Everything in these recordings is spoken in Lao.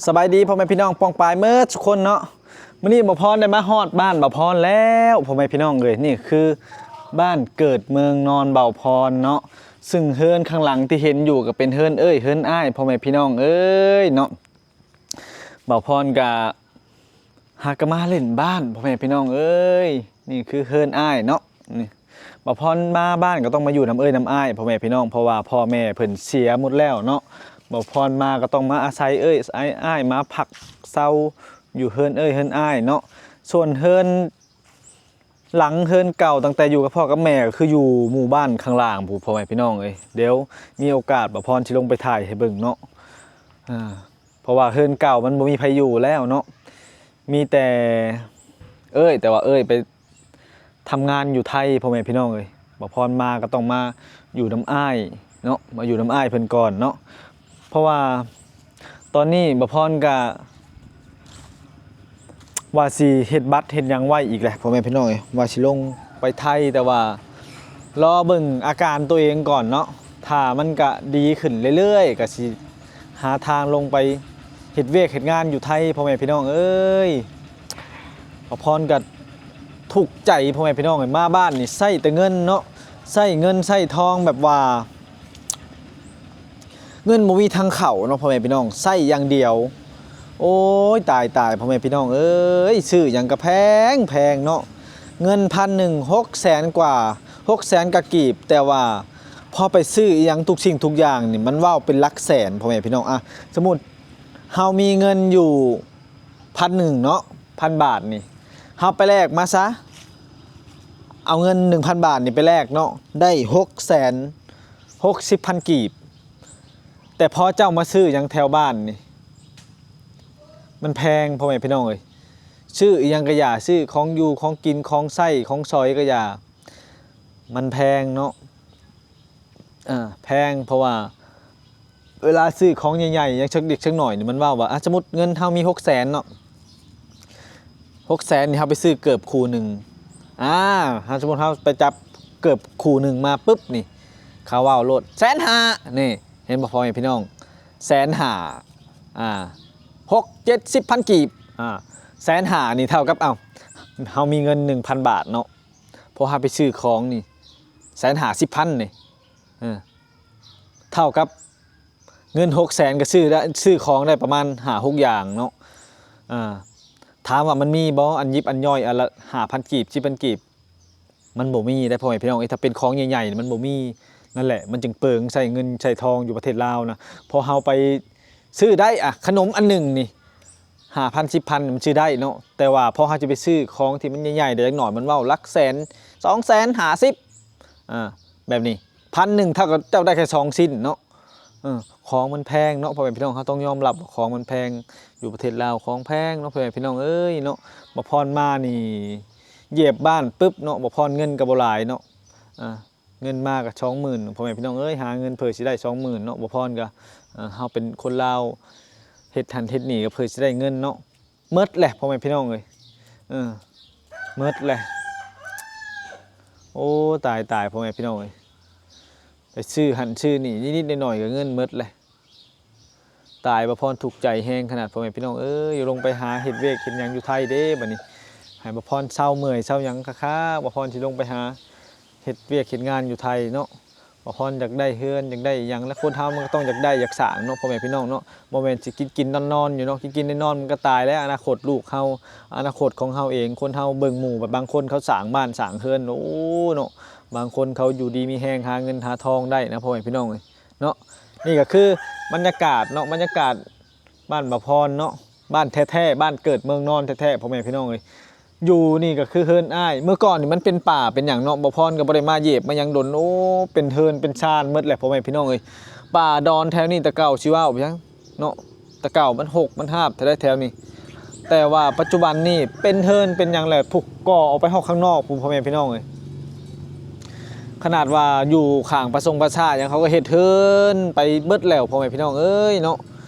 ສະບາຍດີພໍ່ແມ່ພີ່ນ້ອງປ້ອງປາຍເໝິດທຸກຄົນເນາະ. ມື້ນີ້ບ່າວພອນໄດ້ມາຮອດບ້ານບ່າວພອນແລ້ວ ພໍ່ແມ່ພີ່ນ້ອງເອີຍ. ນີ້ຄືບ້ານເກີດເມືອງນອນບ່າວພອນເນາະ, ຊຶ່ງເຮືອນຂ້າງຫຼັງທີ່ເຫັນຢູ່ກໍເປັນເຮືອນເອື້ອຍເຮືອນອ້າຍ ພໍ່ແມ່ພີ່ນ້ອງເອີຍເນາະ. ບ່າວພອນກະຫາກະມາຫຼິ້ນບ້ານ ພໍ່ແມ່ພີ່ນ້ອງເອີຍ. ນີ້ຄືເຮືອນອ້າຍເນາະ. ນີ້ ບ່າວພອນມາບ້ານກໍຕ້ອງມາຢູ່ນຳເອື້ອຍນຳອ້າຍ ພໍ່ແມ່ພີ່ນ້ອງ, ເພາະວ່າພໍ່ແມ່ເພິ່ນເສຍໝົດແລ້ວເນາະ. ບ່າວພອນມາກໍຕ້ອງມາອາໄສເອື້ອຍອາຍ ອ້າຍມາພັກເຊົາຢູ່ເຮືອນເອື້ອຍເຮືອນອ້າຍເນາະ. ສ່ວນເຮືອນ ຫຼັງເຮືອນເກົ່າຕັ້ງແຕ່ຢູ່ກັບພໍ່ກັບແມ່ກໍຄືຢູ່ໝູ່ບ້ານຂ້າງລ່າງພຸ້ນ ພໍ່ແມ່ພີ່ນ້ອງເອີຍ. ດຽວມີໂອກາດບ່າວພອນຊິລົງໄປຖ່າຍໃຫ້ເບິ່ງເນາະ. ເພາະວ່າເຮືອນເກົ່າມັນບໍ່ມີໃຜຢູ່ແລ້ວເນາະ, ມີແຕ່ເອື້ອຍ, ແຕ່ວ່າເອື້ອຍໄປທຳງານຢູ່ໄທ ພໍ່ແມ່ພີ່ນ້ອງເອີຍ. ບ່າວພອນມາກໍຕ້ອງມາຢູ່ນຳອ້າຍເນາະ, ມາຢູ່ນຳອ້າຍເພິ່ນກ່ອນເນາະ. ເພາະວ່າຕອນນີ້ບ່າວພອນກະວ່າຊິເຮັດບັດເຮັດຫຍັງໄວ້ອີກແຫຼະ ພໍ່ແມ່ພີ່ນ້ອງເອີຍ, ວ່າຊິລົງໄປໄທ, ແຕ່ວ່າລໍເບິ່ງອາການຕົວເອງກ່ອນເນາະ. ຖ້າມັນກະດີຂຶ້ນເລື້ອຍໆ ກະຊິຫາທາງລົງໄປເຮັດວຽກເຮັດງານຢູ່ໄທ ພໍ່ແມ່ພີ່ນ້ອງເອີຍ. ບ່າວພອນກະທຸກໃຈ ພໍ່ແມ່ພີ່ນ້ອງເອີຍ, ມາບ້ານນີ້ໃຊ້ແຕ່ເງິນເນາະ, ໃຊ້ເງິນໃຊ້ທອງແບບວ່າ ເງິນບໍ່ມີທາງເຂົ້າເນາະ ພໍ່ແມ່ພີ່ນ້ອງ, ໃຊ້ຢ່າງດຽວ. ໂອ້ຍ ຕາຍໆ ພໍ່ແມ່ພີ່ນ້ອງເອີຍ, ຊື້ຫຍັງກະແພງໆເນາະ. ເງິນພັນໜຶ່ງ ຫົກແສນກວ່າ ຫົກແສນກວ່າກີບ, ແຕ່ວ່າພໍໄປຊື້ອີ່ຫຍັງທຸກສິ່ງທຸກຢ່າງນີ້ ມັນເວົ້າເປັນຫຼັກແສນ ພໍ່ແມ່ພີ່ນ້ອງ. ອະ ສົມມຸດເຮົາມີເງິນຢູ່ພັນໜຶ່ງເນາະ, ພັນບາດນີ້ ເຮົາໄປແລກມາຊະ, ເອົາເງິນໜຶ່ງພັນບາດນີ້ໄປແລກເນາະ, ໄດ້ຫົກແສນຫົກສິບພັນກີບ. ແຕ່ພໍເຈົ້າມາຊື້ຫຍັງແຖວບ້ານນີ້ ມັນແພງ ພໍ່ແມ່ພີ່ນ້ອງເອີຍ. ຊື້ອີ່ຫຍັງກະຢ່າ, ຊື້ຂອງຢູ່ຂອງກິນ ຂອງໃຊ້ຂອງສອຍກະຢ່າ, ມັນແພງເນາະ. ເອີ ແພງ ເພາະວ່າເວລາຊື້ຂອງໃຫຍ່ໆ ຫຍັງເລັກເລັກນ້ອຍນີ້ ມັນເວົ້າວ່າ ອາ ສົມມຸດເງິນເຮົາມີຫົກແສນເນາະ, ຫົກແສນນີ້ເຮົາໄປຊື້ເກີບຄູ່ໜຶ່ງ. ອາ ເຮົາ ສົມມຸດເຮົາໄປຈັບເກີບຄູ່ໜຶ່ງມາປຶບນີ້ ເຂົາເວົ້າໂລດ ແສນຫ້າ ນີ້ ເຫັນບໍ່ ພໍ່ແມ່ພີ່ນ້ອງ? ແສນຫ້າ ອາ ຫົກເຈັດສິບພັນກີບ. ອາ ແສນຫ້ານີ້ເທົ່າກັບ ເອົ້າ ເຮົາມີເງິນໜຶ່ງພັນບາດເນາະ, ພໍເຮົາໄປຊື້ຂອງນີ້ ແສນຫ້າສິບພັນນີ້ ເອີ ເທົ່າກັບເງິນຫົກແສນກໍຊື້ໄດ້ ຊື້ຂອງໄດ້ປະມານຫ້າຫົກຢ່າງເນາະ. ເອີ ຖາມວ່າມັນມີບໍ່ ອັນຢິບອັນຍ່ອຍ ອັນລະຫ້າພັນກີບ ສິບພັນກີບ? ມັນບໍ່ມີໄດ໋ ພໍ່ແມ່ພີ່ນ້ອງເອີຍ. ຖ້າເປັນຂອງໃຫຍ່ໆ ມັນບໍ່ມີ. ນັ້ນແຫຼະ ມັນຈຶ່ງເປືອງໃຊ້ເງິນໃຊ້ທອງຢູ່ປະເທດລາວນະ. ພໍເຮົາໄປຊື້ໄດ້ ອະ ຂະໜົມອັນໜຶ່ງນີ້ ຫ້າພັນ ສິບພັນ ມັນຊື້ໄດ້ເນາະ, ແຕ່ວ່າພໍເຮົາຈະໄປຊື້ຂອງທີ່ມັນໃຫຍ່ໆ ໄດ້ຈັກໜ້ອຍ ມັນເວົ້າຫຼັກແສນ ສອງແສນ ຫ້າສິບ ອາ ແບບນີ້ ພັນໜຶ່ງ ເທົ່າກັບເຈົ້າໄດ້ແຄ່ສອງຊິ້ນເນາະ. ເອີ ຂອງມັນແພງເນາະ ພໍ່ແມ່ພີ່ນ້ອງ, ເຮົາຕ້ອງຍອມຮັບວ່າຂອງມັນແພງ. ຢູ່ປະເທດລາວຂອງແພງເນາະ ພໍ່ແມ່ພີ່ນ້ອງເອີຍເນາະ. ບ່າວພອນມານີ້ ຢຽບບ້ານປຶບເນາະ ບ່າວພອນ ເງິນກໍບໍ່ຫຼາຍເນາະ. ອາ ເງິນມາກໍສອງໝື່ນ ພໍ່ແມ່ພີ່ນ້ອງເອີຍ, ຫາເງິນເພີ່ນຊິໄດ້ສອງໝື່ນເນາະ. ບ່າວພອນກໍ ເອີ ເຮົາເປັນຄົນລາວ ເຮັດຫັ້ນເຮັດນີ້ກໍເພື່ອຊິໄດ້ເງິນເນາະ. ໝົດແຫຼະ ພໍ່ແມ່ພີ່ນ້ອງເອີຍ, ເອີ ໝົດແຫຼະ. ໂອ້ ຕາຍໆ ພໍ່ແມ່ພີ່ນ້ອງເອີຍ, ໄປຊື້ຫັ້ນຊື້ນີ້ ນິດໆໜ້ອຍໆກໍເງິນໝົດແຫຼະ. ຕາຍ ບ່າວພອນທຸກໃຈແຮງຂະໜາດ ພໍ່ແມ່ພີ່ນ້ອງເອີຍ. ຢູ່ລົງໄປຫາເຮັດວຽກເຮັດຫຍັງຢູ່ໄທເດ້ ບັດນີ້ ໃຫ້ບ່າວພອນເຊົາເມື່ອຍເຊົາຫຍັງຄັກໆ, ບ່າວພອນຊິລົງໄປຫາເຮັດວຽກເຮັດງານຢູ່ໄທເນາະ. ບ່າວພອນຢາກໄດ້ເຮືອນ ຢາກໄດ້ອີ່ຫຍັງ ແລະ ຄົນເຮົາມັນກໍຕ້ອງຢາກໄດ້ຢາກສ້າງເນາະ ພໍ່ແມ່ພີ່ນ້ອງເນາະ. ບໍ່ແມ່ນຊິກິນໆນອນໆຢູ່ເນາະ, ກິນໆນອນໆມັນກໍຕາຍແລ້ວ. ອະນາຄົດລູກເຮົາ ອະນາຄົດຂອງເຮົາເອງ, ຄົນເຮົາເບິ່ງໝູ່ ບາງຄົນເຂົາສ້າງບ້ານສ້າງເຮືອນ ໂອ້ເນາະ, ບາງຄົນເຂົາຢູ່ດີມີແຮງ ຫາເງິນຫາທອງໄດ້ນະ ພໍ່ແມ່ພີ່ນ້ອງເອີຍ. ເນາະ. ນີ້ກໍຄືບັນຍາກາດເນາະ, ບັນຍາກາດບ້ານບ່າວພອນເນາະ, ບ້ານແທ້ໆ ບ້ານເກີດເມືອງນອນແທ້ໆ ພໍ່ແມ່ພີ່ນ້ອງເອີຍ. ຢູ່ນີ້ກໍຄືເຮືອນອ້າຍ, ເມື່ອກ່ອນນີ້ມັນເປັນປ່າເປັນຫຍັງເນາະ, ບ່າວພອນກໍບໍ່ໄດ້ມາຢຽບມາຫຍັງດົນ. ໂອ້ ເປັນເຮືອນເປັນຊານໝົດແຫຼະ ພໍ່ແມ່ພີ່ນ້ອງເອີຍ. ປ່າດອນແຖວນີ້ແຕ່ເກົ່າຊິເວົ້າຫຍັງເນາະ, ແຕ່ເກົ່າມັນຮົກມັນຮາບແທ້ໆແຖວນີ້. ແຕ່ວ່າປັດຈຸບັນນີ້ເປັນເຮືອນເປັນຫຍັງແຫຼະ, ຜຸກກໍ່ອອກໄປຮອດຂ້າງນອກພຸ້ນ ພໍ່ແມ່ພີ່ນ້ອງເອີຍ. ຂະໜາດວ່າຢູ່ຂ້າງປາສົງປາສາດຫຍັງ ເຂົາກໍເຮັດເຮືອນໄປເບິດແລ້ວ ພໍ່ແມ່ພີ່ນ້ອງເອີຍເນາະ.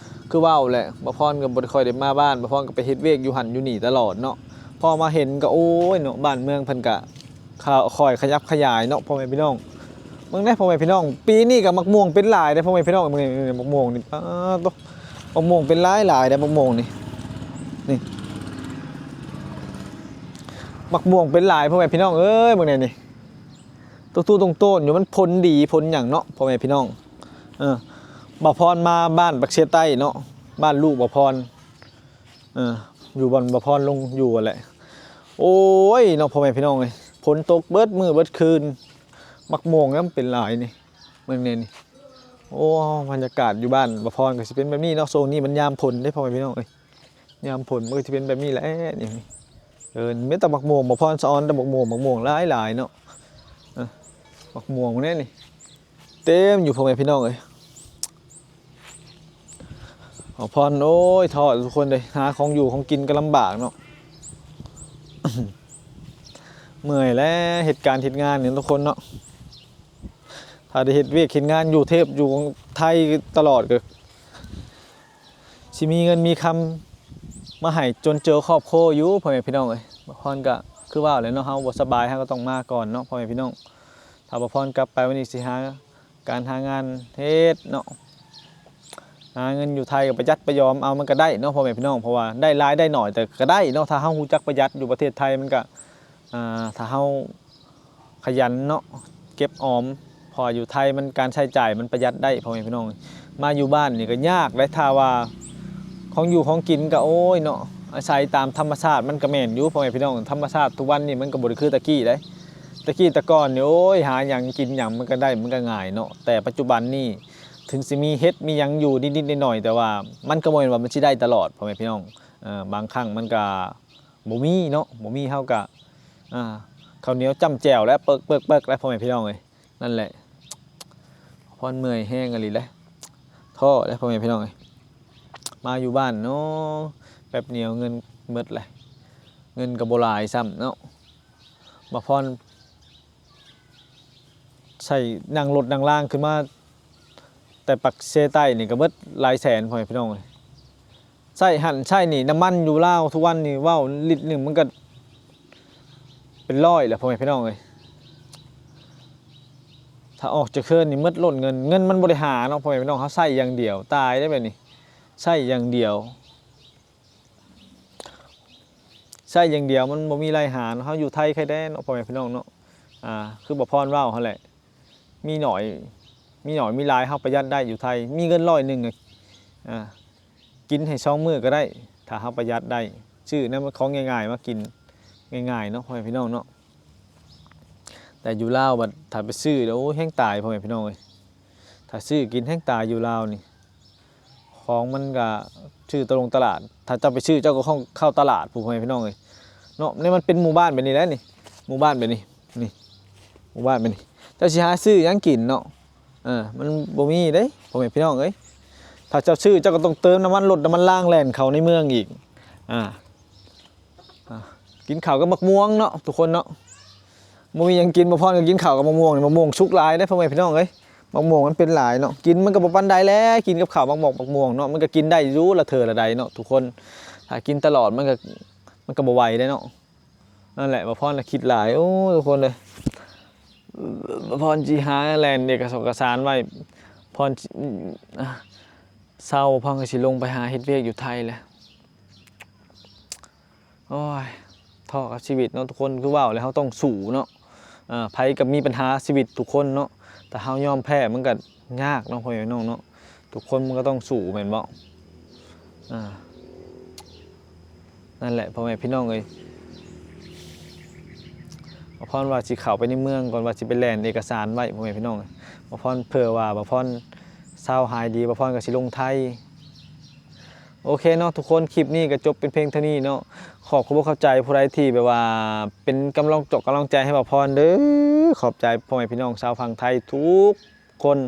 ຄືເວົ້າແຫຼະ ບ່າວພອນກໍບໍ່ໄດ້ຄ່ອຍໄດ້ມາບ້ານ, ບ່າວພອນກໍໄປເຮັດວຽກຢູ່ຫັ້ນຢູ່ນີ້ຕະຫຼອດເນາະ. ພໍມາເຫັນກໍ ໂອ້ຍເນາະ, ບ້ານເມືອງເພິ່ນກະຄ່ອຍຂະຫຍັບຂະຫຍາຍເນາະ ພໍ່ແມ່ພີ່ນ້ອງ. ເບິ່ງແດ່ ພໍ່ແມ່ພີ່ນ້ອງ, ປີນີ້ກໍໝາກມ່ວງເປັນຫຼາຍເດ້ ພໍ່ແມ່ພີ່ນ້ອງ. ເບິ່ງນີ້ ໝາກມ່ວງນີ້ ປາດໂທ້ ໝາກມ່ວງເປັນຫຼາຍໆ ເດ້ ໝາກມ່ວງນີ້ ນີ້ ໝາກມ່ວງເປັນຫຼາຍ ພໍ່ແມ່ພີ່ນ້ອງເອີຍ ເບິ່ງແດ່ນີ້ ໂຕໆ ໂຕນໆ ຢູ່ ມັນຜົນດີຜົນຫຍັງເນາະ ພໍ່ແມ່ພີ່ນ້ອງ. ເອີ ບ່າວພອນມາບ້ານປາກເຊໃຕ້ເນາະ ບ້ານລູກບ່າວພອນ ເອີ ຢູ່ບ່ອນບ່າວພອນລົງຢູ່ຫັ້ນແຫຼະ. ໂອ້ຍເນາະ ພໍ່ແມ່ພີ່ນ້ອງເອີຍ ຝົນຕົກເບິດມື້ເບິດຄືນ ໝາກມ່ວງນຳເປັນຫຼາຍນີ້ ເບິ່ງແດ່ນີ້. ໂອ້ ບັນຍາກາດຢູ່ບ້ານບ່າວພອນກໍຊິເປັນແບບນີ້ເນາະ ຊ່ວງນີ້ມັນຍາມຝົນເດ້ ພໍ່ແມ່ພີ່ນ້ອງເອີຍ ຍາມຝົນມັນກໍຊິເປັນແບບນີ້ແຫຼະນີ້. ເອີ ມີແຕ່ໝາກມ່ວງ ບ່າວພອນສະອອນແຕ່ໝາກມ່ວງ ໝາກມ່ວງຫຼາຍໆ ເນາະ. ເອີ ໝາກມ່ວງແດ່ນີ້ ເຕັມຢູ່ ພໍ່ແມ່ພີ່ນ້ອງເອີຍ. ບ່າວພອນ ໂອ້ຍ ທໍ້ທຸກຄົນເອີຍ ຫາຂອງຢູ່ຂອງກິນກໍລຳບາກເນາະ ເມື່ອຍແຫຼະ ເຮັດການເຮັດງານນີ້ທຸກຄົນເນາະ. ຖ້າໄດ້ເຮັດວຽກເຮັດງານຢູ່ເທບ ຢູ່ໄທຕະຫຼອດ ກໍຊິມີເງິນມີຄຳມາໃຫ້ຈຸນເຈືອຄອບຄົວຢູ່ ພໍ່ແມ່ພີ່ນ້ອງເອີຍ. ບ່າວພອນກໍຄືວ່າແຫຼະເນາະ ເຮົາບໍ່ສະບາຍ ເຮົາກໍຕ້ອງມາກ່ອນເນາະ ພໍ່ແມ່ພີ່ນ້ອງ. ຖ້າບ່າວພອນກັບໄປວັນນີ້ ຊິຫາການຫາງານເຮັດເນາະ ຫາເງິນຢູ່ໄທກໍປະຢັດປະຢອມເອົາ ມັນກໍໄດ້ເນາະ ພໍ່ແມ່ພີ່ນ້ອງ. ເພາະວ່າໄດ້ຫຼາຍໄດ້ໜ້ອຍ ແຕ່ກໍໄດ້ເນາະ ຖ້າເຮົາຮູ້ຈັກປະຢັດ. ຢູ່ປະເທດໄທມັນກໍ ອ່າ ຖ້າເຮົາຂະຫຍັນເນາະ ເກັບອອມ ເພາະວ່າຢູ່ໄທມັນ ການໃຊ້ຈ່າຍມັນປະຢັດໄດ້ ພໍ່ແມ່ພີ່ນ້ອງ. ມາຢູ່ບ້ານນີ້ກໍຍາກເດ້ ຖ້າວ່າຂອງຢູ່ຂອງກິນກໍ ໂອ້ຍເນາະ ອາໄສຕາມທຳມະຊາດ ມັນກໍແມ່ນຢູ່ ພໍ່ແມ່ພີ່ນ້ອງ. ທຳມະຊາດທຸກວັນນີ້ມັນກໍບໍ່ໄດ້ຄືແຕ່ກີ້ເດ້ ແຕ່ກີ້ແຕ່ກ່ອນນີ້ ໂອ້ຍ ຫາຫຍັງກິນຫຍັງມັນກໍໄດ້ ມັນກໍງ່າຍເນາະ. ແຕ່ປັດຈຸບັນນີ້ ເຖິງຊິມີເຫັດມີຫຍັງຢູ່ນິດໆໜ້ອຍໆ ແຕ່ວ່າມັນກໍບໍ່ແມ່ນວ່າມັນຊິໄດ້ຕະຫຼອດ ພໍ່ແມ່ພີ່ນ້ອງ. ເອີ ບາງຄັ້ງມັນກໍບໍ່ມີເນາະ ບໍ່ມີເຮົາກໍ ອ່າ ເຂົ້າໜຽວຈ້ຳແຈ່ວແຫຼະ ເປິກໆໆ ແຫຼະ ພໍ່ແມ່ພີ່ນ້ອງເອີຍ. ນັ້ນແຫຼະ ພອນເມື່ອຍແຮງອີ່ຫຼີແຫຼະ ທໍ້ແຫຼະ ພໍ່ແມ່ພີ່ນ້ອງເອີຍ. ມາຢູ່ບ້ານເນາະ ແປັບດຽວເງິນໝົດແຫຼະ ເງິນກໍບໍ່ຫຼາຍຊ້ຳເນາະ. ບ່າວພອນໃຊ້ນັ່ງລົດນັ່ງລາງຂຶ້ນມາແຕ່ປາກເຊໃຕ້ນີ້ກໍເບິດຫຼາຍແສນ ພໍ່ແມ່ພີ່ນ້ອງເອີຍ. ໃຊ້ຫັ້ນໃຊ້ນີ້ ນ້ຳມັນຢູ່ລາວທຸກວັນນີ້ ເວົ້າລິດໜຶ່ງມັນກໍເປັນຮ້ອຍແລ້ວ ພໍ່ແມ່ພີ່ນ້ອງເອີຍ. ຖ້າອອກຈາກເຮືອນນີ້ໝົດໂລດເງິນ ເງິນມັນບໍ່ໄດ້ຫາເນາະ ພໍ່ແມ່ພີ່ນ້ອງ. ເຮົາໃຊ້ຢ່າງດຽວ ຕາຍໄດ້ແບບນີ້ ໃຊ້ຢ່າງດຽວ ໃຊ້ຢ່າງດຽວ ມັນບໍ່ມີລາຍຫາເນາະ. ເຮົາຢູ່ໄທໄຄແດ່ເນາະ ພໍ່ແມ່ພີ່ນ້ອງເນາະ. ອ່າ ຄືບ່າວພອນເວົ້າຫັ້ນແຫຼະ ມີໜ້ອຍ ມີໜ້ອຍມີຫຼາຍ ເຮົາປະຢັດໄດ້ຢູ່ໄທ. ມີເງິນຮ້ອຍໜຶ່ງ ອ່າ ກິນໃຫ້ສອງມື້ກໍໄດ້ ຖ້າເຮົາປະຢັດໄດ້ ຊື້ນຳຂອງງ່າຍໆມາກິນງ່າຍໆເນາະ ພໍ່ແມ່ພີ່ນ້ອງເນາະ. ແຕ່ຢູ່ລາວບັດຖ້າໄປຊື້ແລ້ວ ໂອ້ຍ ແຮງຕາຍ ພໍ່ແມ່ພີ່ນ້ອງເອີຍ. ຖ້າຊື້ກິນແຮງຕາຍຢູ່ລາວນີ້ ຂອງມັນກໍຊື້ຕະລົງຕະຫຼາດ ຖ້າເຈົ້າໄປຊື້ເຈົ້າກໍຕ້ອງເຂົ້າຕະຫຼາດພຸ້ນ ພໍ່ແມ່ພີ່ນ້ອງເອີຍເນາະ. ນີ້ມັນເປັນໝູ່ບ້ານແບບນີ້ແຫຼະນີ້ ໝູ່ບ້ານແບບນີ້ ນີ້ ໝູ່ບ້ານແບບນີ້ ເຈົ້າຊິຫາຊື້ຫຍັງກິນເນາະ. ເອີ ມັນບໍ່ມີເດ້ ພໍ່ແມ່ພີ່ນ້ອງເອີຍ. ຖ້າເຈົ້າຊື້ເຈົ້າກໍຕ້ອງເຕີມນ້ຳມັນລົດນ້ຳມັນລາງແລ່ນເຂົ້າໃນເມືອງອີກ. ອ່າ ອ່າ ກິນເຂົ້າກັບໝາກມ່ວງເນາະ ທຸກຄົນເນາະ. ບໍ່ມີຫຍັງກິນ ບ່າວພອນກໍກິນເຂົ້າກັບໝາກມ່ວງນີ້. ໝາກມ່ວງສຸກຫຼາຍເດ້ ພໍ່ແມ່ພີ່ນ້ອງເອີຍ. ໝາກມ່ວງມັນເປັນຫຼາຍເນາະ ກິນມັນກໍບໍ່ປານໃດແຫຼະ ກິນກັບເຂົ້າໝາກໝອກໝາກມ່ວງເນາະ ມັນກໍກິນໄດ້ຢູ່ລະເທື່ອລະໃດເນາະ ທຸກຄົນ. ຖ້າກິນຕະຫຼອດມັນກໍ ມັນກໍບໍ່ໄຫວເດ້ເນາະ. ນັ້ນແຫຼະ ບ່າວພອນລະຄິດຫຼາຍ ໂອ້ ທຸກຄົນເອີຍ. ບ່າວພອນຊິຫາແລ່ນເອກະສອນ ເອກະສານໄວ້ ພອນ ເຊົາ ພອນກໍຊິລົງໄປຫາເຮັດວຽກຢູ່ໄທແຫຼະ. ໂອ້ຍ ທໍ້ກັບຊີວິດເນາະ ທຸກຄົນ. ຄືເວົ້າແຫຼະ ເຮົາຕ້ອງສູ້ເນາະ. ເອີ ໃຜກໍມີບັນຫາຊີວິດທຸກຄົນເນາະ ຖ້າເຮົາຍອມແພ້ມັນກໍຍາກເນາະ ພໍ່ແມ່ພີ່ນ້ອງເນາະ. ທຸກຄົນມັນກໍຕ້ອງສູ້ແມ່ນບໍ່? ອ່າ ນັ້ນແຫຼະ ພໍ່ແມ່ພີ່ນ້ອງເອີຍ. ບ່າວພອນວ່າຊິເຂົ້າໄປໃນເມືອງກ່ອນ ວ່າຊິໄປແລ່ນເອກະສານໄວ້ ພໍ່ແມ່ພີ່ນ້ອງເອີຍ. ບ່າວພອນ ເພື່ອວ່າບ່າວພອນເຊົາຫາຍດີ ບ່າວພອນກໍຊິລົງໄທ. ໂອເຄເນາະ ທຸກຄົນ ຄລິບນີ້ກໍຈົບເປັນພຽງເທົ່ານີ້ເນາະ. ຂໍຂອບອົກຂອບໃຈຜູ້ໃດທີ່ແບບວ່າເປັນກຳລັງຈອກກຳລັງໃຈໃຫ້ບ່າວພອນເດີ້. ຂອບໃຈພໍ່ແມ່ພີ່ນ້ອງຊາວຝັ່ງໄທທຸກຄົນ